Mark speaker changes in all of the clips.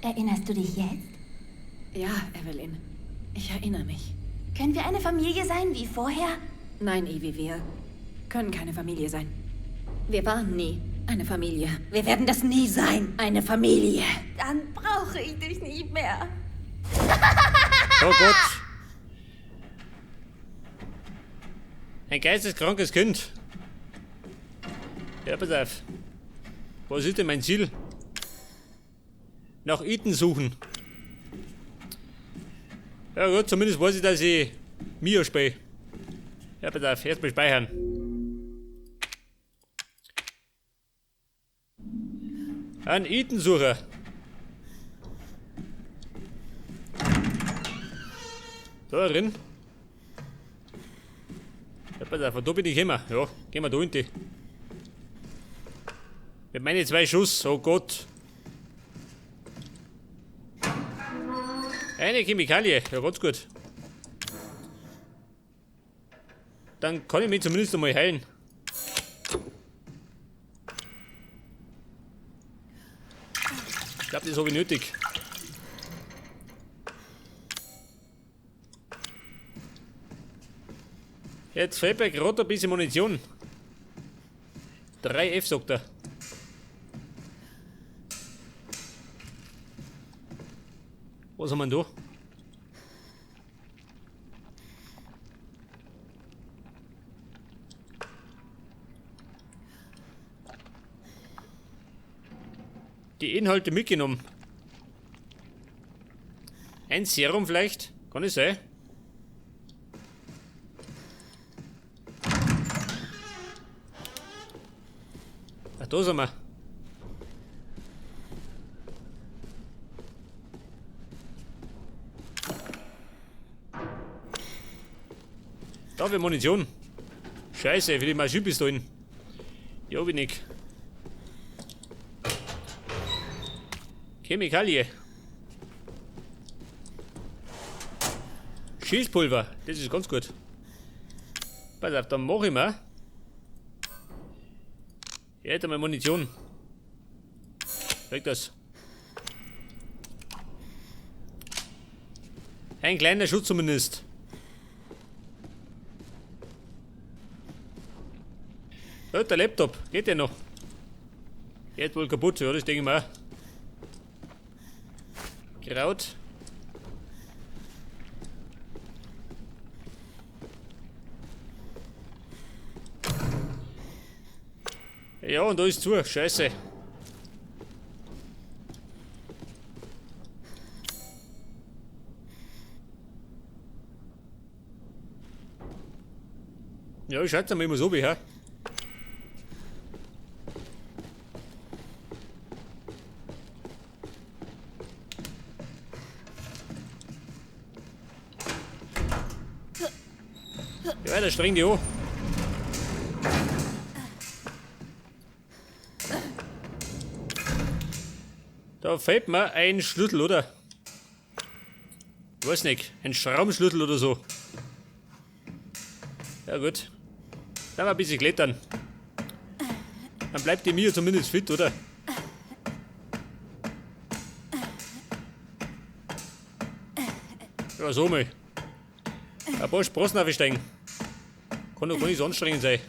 Speaker 1: Erinnerst du dich jetzt?
Speaker 2: Ja, Evelyn. Ich erinnere mich.
Speaker 1: Können wir eine Familie sein wie vorher?
Speaker 2: Nein, Evie, wir können keine Familie sein. Wir waren nie eine Familie. Wir werden das nie sein. Eine Familie.
Speaker 1: Dann brauche ich dich nicht mehr.
Speaker 3: Oh Gott. Ein geisteskrankes Kind. Ja, pass auf. Was ist denn mein Ziel? Nach Ethan suchen. Ja gut, zumindest weiß ich, dass ich Mia spiele. Ja, pass auf, erstmal speichern. Ein Ethan-Sucher. Da drin. Ja, pass auf, da bin ich immer. Ja, gehen wir da hinten. Mit meinen 2 Schuss, oh Gott. Eine Chemikalie, ja ganz gut. Dann kann ich mich zumindest einmal heilen. Ich glaub, das hab ich nötig. Jetzt fehlt mir gerade ein bisschen Munition. 3F, sagt er. Was haben wir denn da? Die Inhalte mitgenommen. Ein Serum vielleicht? Kann es sein? Ach, da sind wir. Da wir Munition. Scheiße, für die Maschinenpistolen. Ja, wenig. Chemikalie. Schießpulver, das ist ganz gut. Pass auf, dann mach ich mal. Hier hätte mal Munition. Weg das. Ein kleiner Schutz zumindest. Ja, der Laptop, geht der noch? Geht wohl kaputt, ja, das denke ich mal. Kraut. Ja, und da ist zu. Scheiße. Ja, ich schalte mal immer so wie, hä? Ja, da streng die an. Da fehlt mir ein Schlüssel, oder? Ich weiß nicht, ein Schraubenschlüssel oder so. Ja gut. Dann mal ein bisschen klettern. Dann bleibt die Mia zumindest fit, oder? Ja, so mal. Ein paar Sprossen aufsteigen. Kann doch gar nicht so anstrengend sein.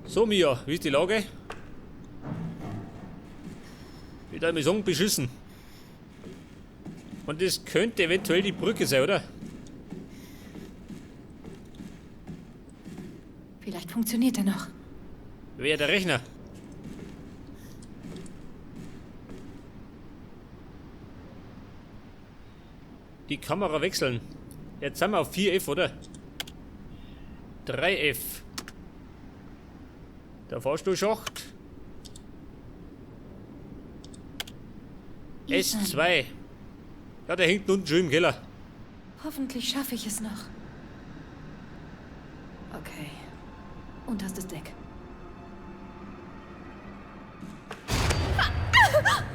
Speaker 3: So, Mia, wie ist die Lage? Ich würde mal sagen, beschissen. Und das könnte eventuell die Brücke sein, oder?
Speaker 2: Vielleicht funktioniert er noch.
Speaker 3: Wer, der Rechner? Die Kamera wechseln. Jetzt sind wir auf 4F, oder? 3F. Der Fahrstuhlschacht. S2. Ja, der hängt unten schon im Keller.
Speaker 2: Hoffentlich schaffe ich es noch. Okay. Unterstes Deck.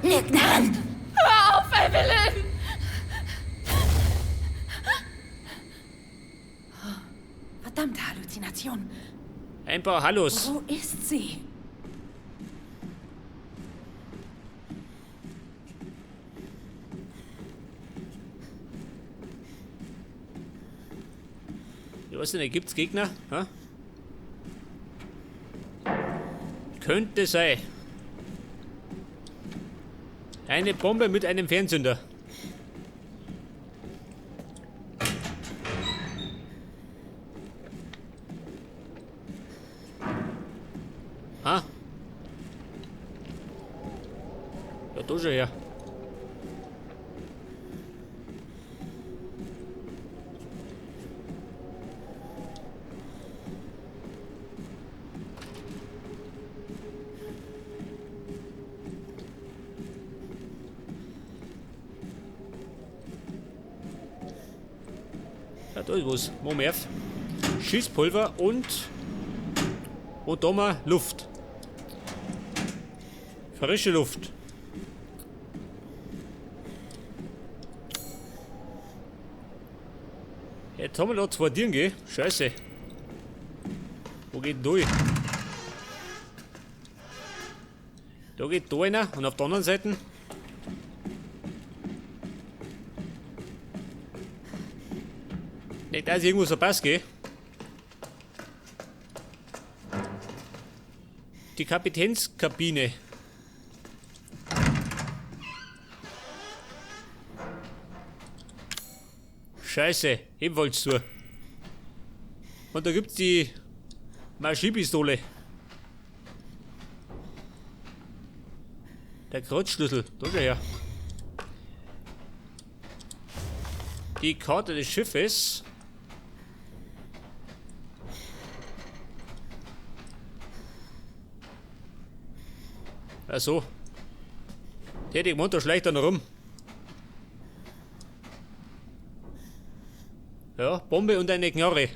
Speaker 1: Lügnerin!
Speaker 2: Hör auf, Evelyn! Station.
Speaker 3: Ein paar Hallos.
Speaker 2: Wo ist sie?
Speaker 3: Ich weiß nicht, gibt's Gegner? Ha? Könnte sein. Eine Bombe mit einem Fernzünder. Ah. Ja, da schon her. Ja, da ist was. Moment. Schießpulver und da mal Luft. Frische Luft. Jetzt haben wir da zwei Türen, gell? Scheiße. Wo geht denn durch? Da geht da einer und auf der anderen Seite. Nicht, da ist irgendwo so Pass, gell? Die Kapitänskabine. Scheiße, ebenfalls zu. Und da gibt's die Maschinenpistole. Der Kreuzschlüssel, da schau her. Die Karte des Schiffes. Ach so. Der Munter schleicht da noch rum. Ja, Bombe und eine Knarre.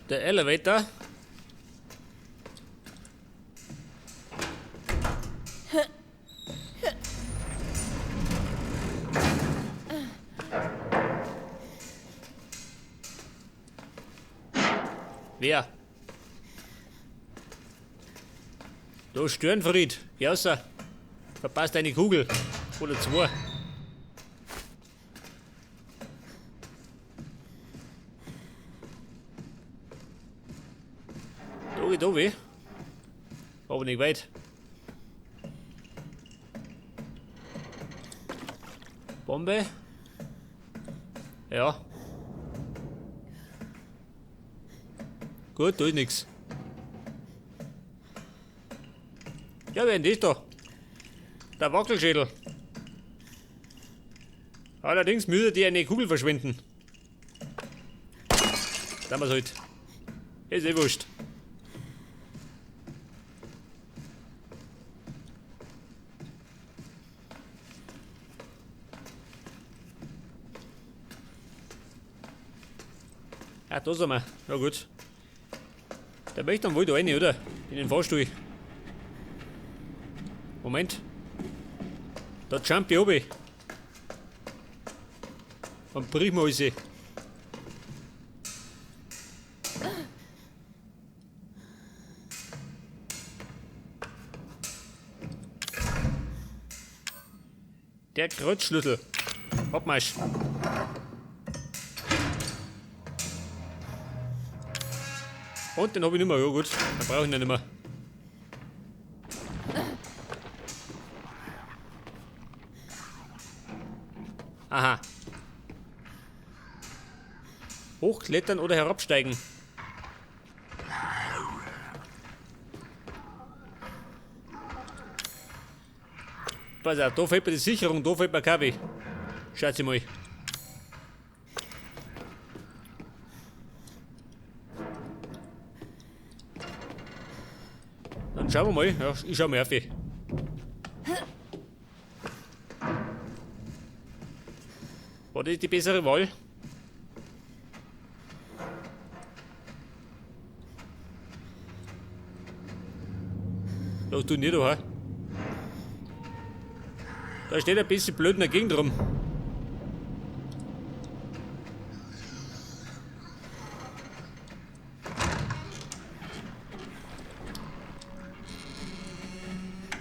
Speaker 3: Der Elevator. Wer? Du Störenfried, geh raus. Verpasst eine Kugel. Oder zwei. Da geht da weh. Aber nicht weit. Bombe. Ja. Gut, da ist nix. Ja, wer denn das da? Der Wackelschädel. Allerdings müsste die eine Kugel verschwinden. Da wir's halt. Ist eh wurscht. Ah, da sind wir. Na gut. Der möchte dann wohl da rein, oder? In den Fahrstuhl. Moment. Da jump ich runter. Und brich mal alles. Der Kreuzschlüssel. Abmarsch. Und den hab ich nicht mehr. Ja gut, dann brauche ich ihn nicht mehr. Aha. Hochklettern oder herabsteigen. Pass auf, da fehlt mir die Sicherung, da fehlt mir Kaffee. Schaut mal. Dann schauen wir mal. Ja, ich schau mal auf. War das die bessere Wahl? Lass du nicht, da. Da steht ein bisschen blöd in der Gegend rum.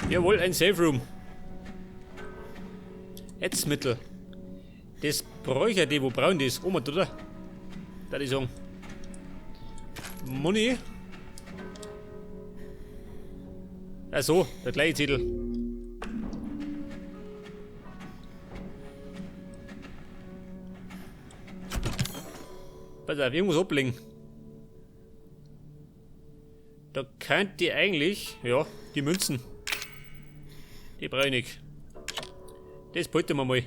Speaker 3: Jawohl, ein Safe Room. Ätzmittel. Das bräuchte die, wo braun das? Oma, oder? Da die sagen. Money. Ach so, der gleiche Zettel. Pass auf, irgendwas ablegen. Da könnt ihr eigentlich, ja, die Münzen. Die brauche ich nicht. Das behalten wir mal.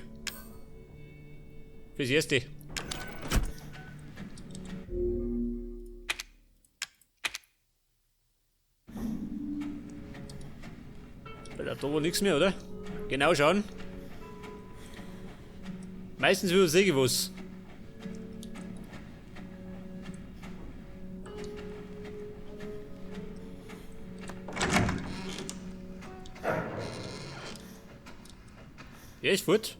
Speaker 3: Fürs Erste. Da war nichts mehr, oder? Genau schauen. Meistens übersehe ich was. Ja, ist fort.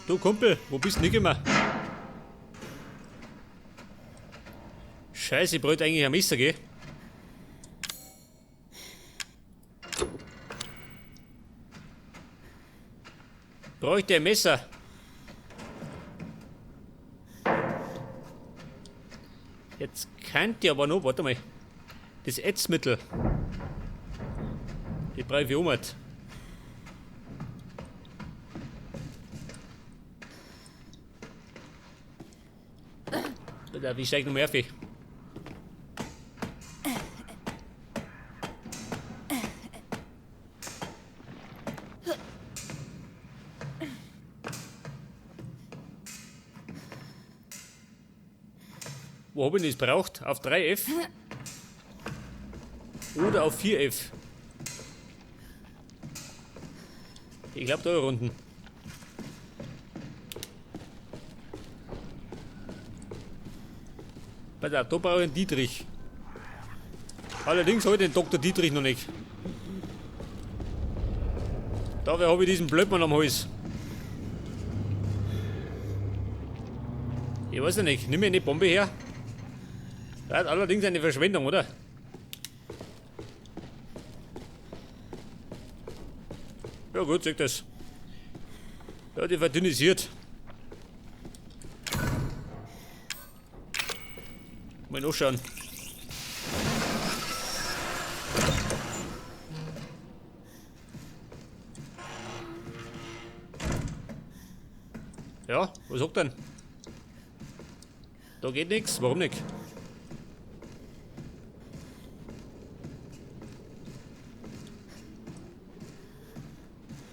Speaker 3: Du Kumpel, wo bist du nicht immer? Scheiße, ich bräuchte eigentlich ein Messer, gell? Bräuchte ein Messer. Jetzt könnt ihr aber noch, warte mal. Das Ätzmittel. Die brauche ich um. Wie steigt noch mehr auf? Wo hab ich das braucht? Auf 3F? Oder auf 4F? Ich glaub, da unten. Pass auf, da brauche ich einen Dietrich. Allerdings habe ich den Dr. Dietrich noch nicht. Dabei habe ich diesen Blödmann am Hals. Ich weiß ja nicht, nimm mir eine Bombe her. Das ist allerdings eine Verschwendung, oder? Ja gut, sag das. Ja, die verdünnisiert. Mal nachschauen. Ja, was sagt denn? Da geht nichts, warum nicht?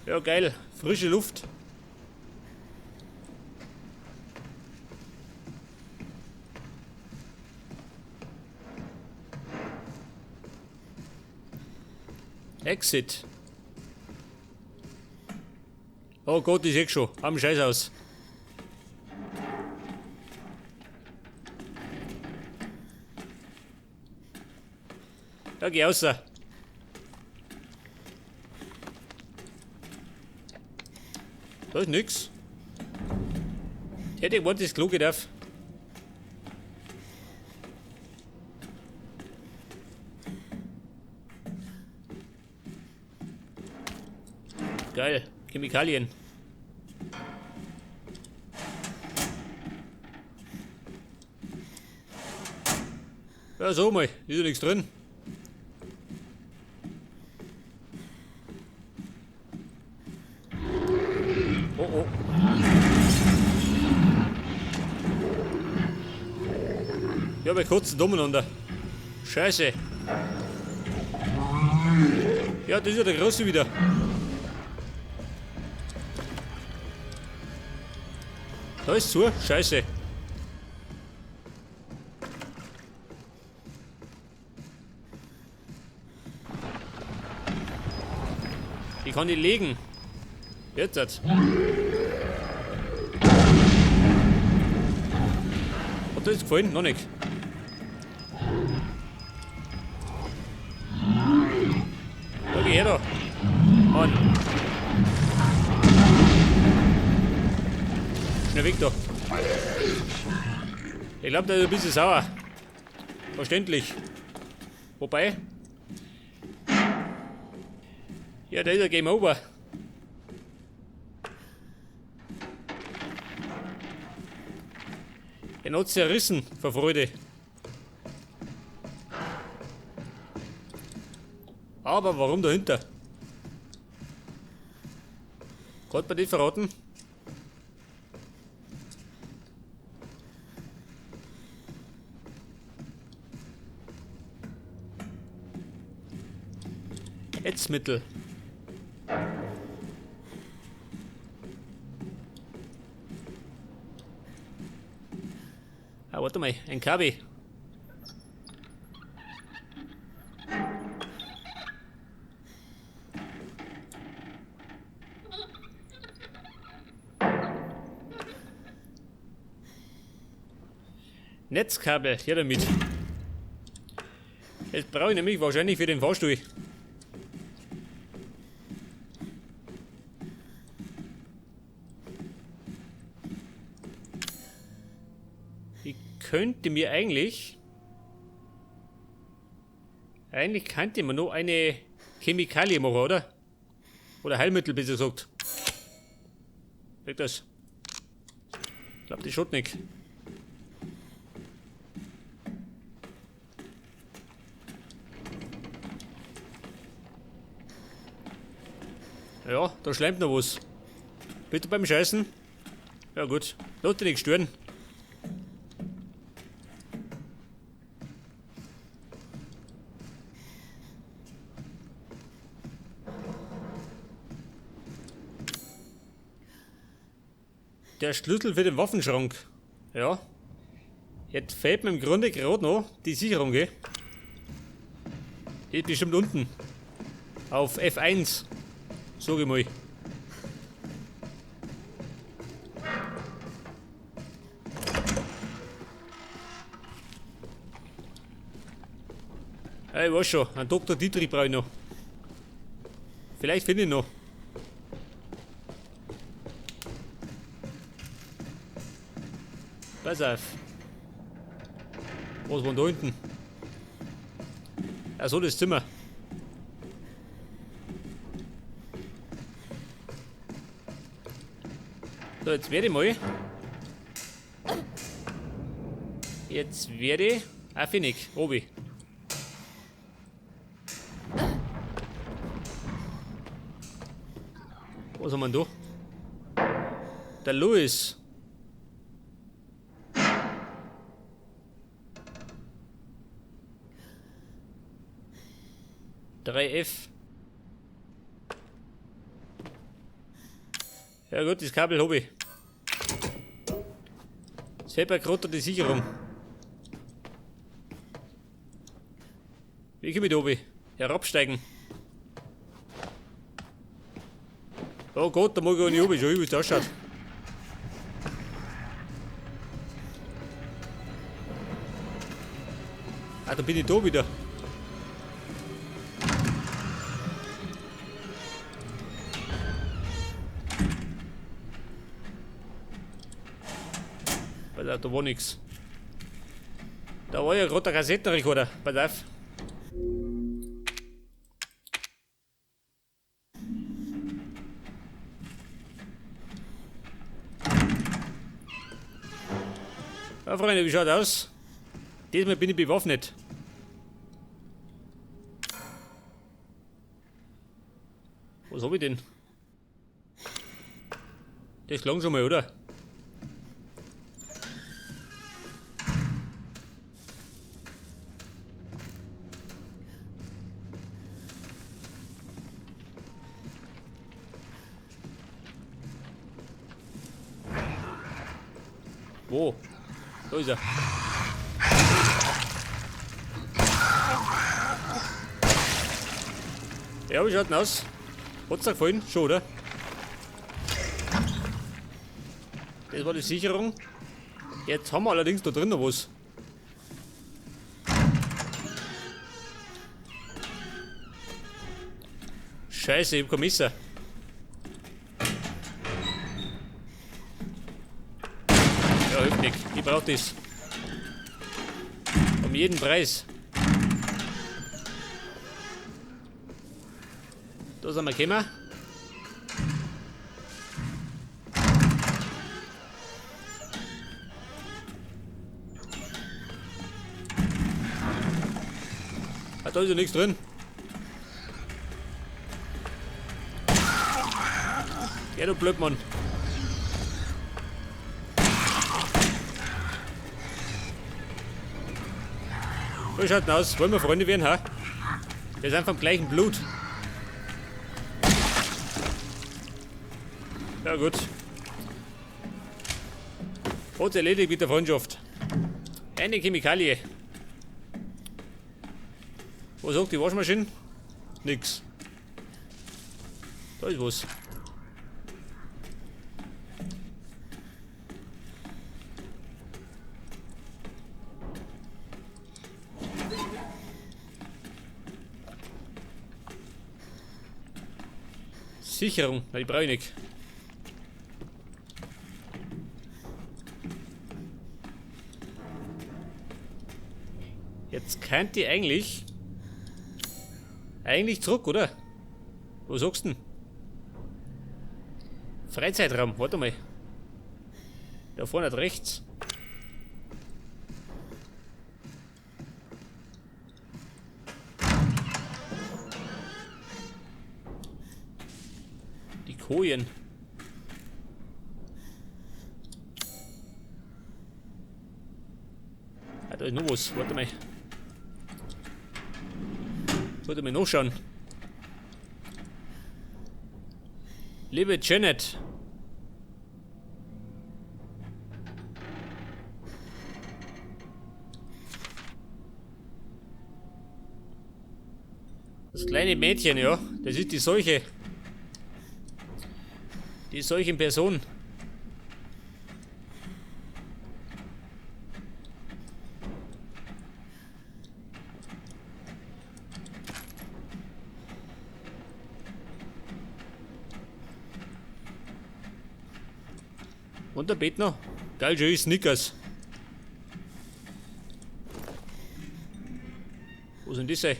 Speaker 3: Ja, geil. Frische Luft. Exit. Oh Gott, ich seh schon. Am Scheiß aus. Da geh raus. Da ist nix. Ich hätte gewartet, das Klo geht auf. Geil, Chemikalien. Ja, so mal, ist ja nichts drin. Oh oh. Ja, wir kotzen umeinander. Scheiße. Ja, das ist ja der Große wieder. Da ist zu, scheiße. Ich kann die legen. Jetzt hat's. Hat das gefallen? Noch nicht. Da geh her da. Mann. Schnell weg da. Ich glaube, der ist ein bisschen sauer. Verständlich. Wobei, Ja, da ist ja Game Over. Er hat zerrissen vor Freude. Aber warum dahinter? Gott bei dir verraten? Ätzmittel. Ah, warte mal, ein Kabel. Netzkabel, her damit. Das brauche ich nämlich wahrscheinlich für den Fahrstuhl. Ich könnte mir eigentlich... Eigentlich könnte man noch eine Chemikalie machen, oder? Oder Heilmittel, besser gesagt. Weg das. Ich glaube, die schaut nicht. Ja, da schleimt noch was. Bitte beim Scheißen. Ja gut, lass dich nicht stören. Der Schlüssel für den Waffenschrank. Ja. Jetzt fehlt mir im Grunde gerade noch die Sicherung, gell? Die ist bestimmt unten. Auf F1. Sag ich mal. Ja, ich weiß schon, einen Dr. Dietrich brauche ich noch. Vielleicht finde ich ihn noch. Pass auf. Was war denn da hinten? Ach so, das Zimmer. So, jetzt werde ich mal. Jetzt werde ich. Ah, finde ich. Obi. Was haben wir denn da? Der Louis. F. Ja gut, das Kabel habe ich. Jetzt fehlt mir gerade die Sicherung. Wie komme ich da oben? Herabsteigen. Oh Gott, da mag ich auch nicht oben, schon wie es ausschaut. Ah, da bin ich da wieder. Da war nix. Da war ja gerade der Kassettenrekorder. Pass auf. Ja, Freunde, wie schaut aus? Diesmal bin ich bewaffnet. Was hab ich denn? Das klang schon mal, oder? Wo? Da ist er. Ja, wie schaut denn aus? Hat's dir gefallen? Schon, oder? Das war die Sicherung. Jetzt haben wir allerdings da drin noch was. Scheiße, ich hab kein Messer. Ja, hilft nicht. Ich brauch das. Um jeden Preis. Da sind wir gekommen. Ah, da ist ja nichts drin. Ja, du Blödmann. So schaut denn aus? Wollen wir Freunde werden, ha? Wir sind vom gleichen Blut. Ja gut. Hat's erledigt mit der Freundschaft. Eine Chemikalie. Was sagt die Waschmaschine? Nix. Da ist was. Sicherung, nein, die brauche ich nicht. Jetzt könnt ihr eigentlich zurück, oder? Was sagst du denn? Freizeitraum, warte mal. Da vorne rechts. Die Kojen. Ah, da ist noch was. Warte mal. Sollte mal nachschauen. Liebe Janet. Das kleine Mädchen, ja, das ist die Seuche. Die Seuche in Person. Und der Bett noch. Geil, schön, Snickers. Wo sind die sein?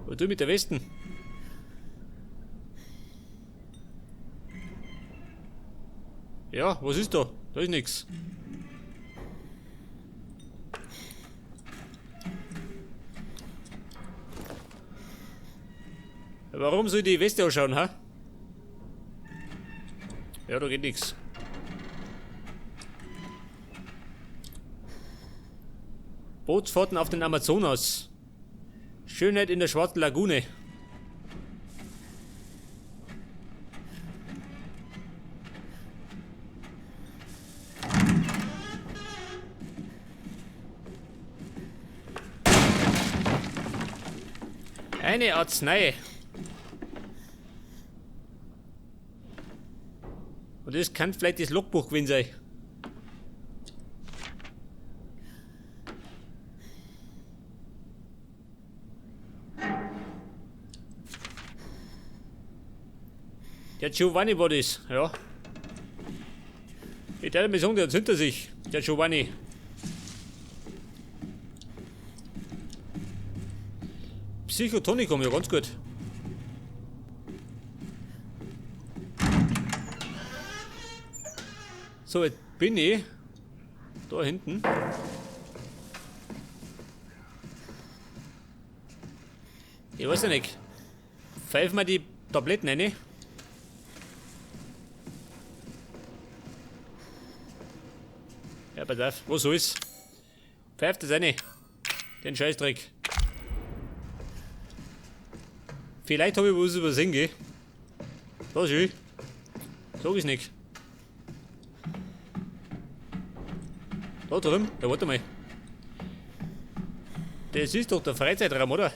Speaker 3: Was tu ich mit der Westen? Ja, was ist da? Da ist nix. Warum soll ich die Weste anschauen, ha? Ja, da geht nix. Bootsfahrten auf den Amazonas. Schönheit in der Schwarzen Lagune. Eine Arznei. Und das kann vielleicht das Logbuch gewesen sein. Der Giovanni war das, ja. Ich darf mir sagen, der hat's hinter sich, der Giovanni. Psychotonikum, ja, ganz gut. So, jetzt bin ich da hinten. Ich weiß ja nicht. Pfeif mal die Tabletten rein. Ja, pass auf, was soll's? Pfeift das rein. Den Scheißdreck. Vielleicht hab ich was übersehen, gell? Das ist ich. Sag ich's nicht. Da drüben? Ja, warte mal. Das ist doch der Freizeitraum, oder?